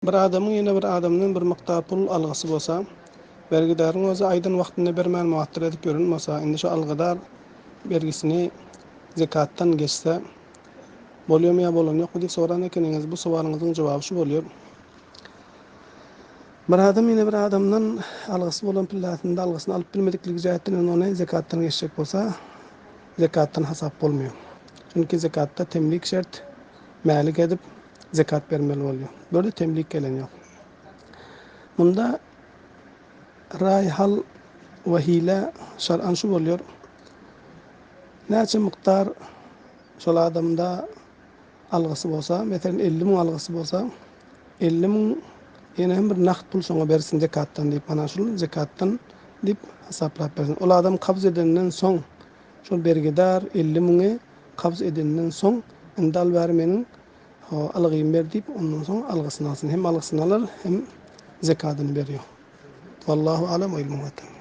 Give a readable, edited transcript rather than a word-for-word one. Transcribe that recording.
Bir adamyň ýene bir adamdan bir mukdar pul algysy bolsa, bergidaryň özi aýdan wagtynda bermän muattal edip ýören bolsa, indi şo algydar bergisini zekatdan geçse bolýarmy ýa bolanýokmy diýip soran ekeniňiz. Bu sowalyňyzyň jogaby şu bolýar. Bir adam ýene bir adamdan algysy bolan pillasynda algysyny alyp bilmedikligi jähetden ony zekatdan geçjek bolsa, zekatdan hasap bolmaýar. Çünki zekatda temlik şert, mälik edip, zekat bermeli bolýar. Bu ýerde temlik gelen ýok. Munda raý hal we hile şer'an şu bolýar. Näçe mukdar şol adamda algysy bolsa, meselem 50 müň algysy bolsa, 50 müň ýene hem bir nagt pul şoňa bersin zekatdan diýip, mana şul zekatdan diýip hasaplap bersin. Ol adam kabz edenden soň şol bergidar 50 müňi kabz edenden soň indi al bäri meniň algymy ber diýip ondan soň algysyny alsyn. Hem algysyny alar hem zekadyny berýär. Wallahu alem we ilmuhu atam.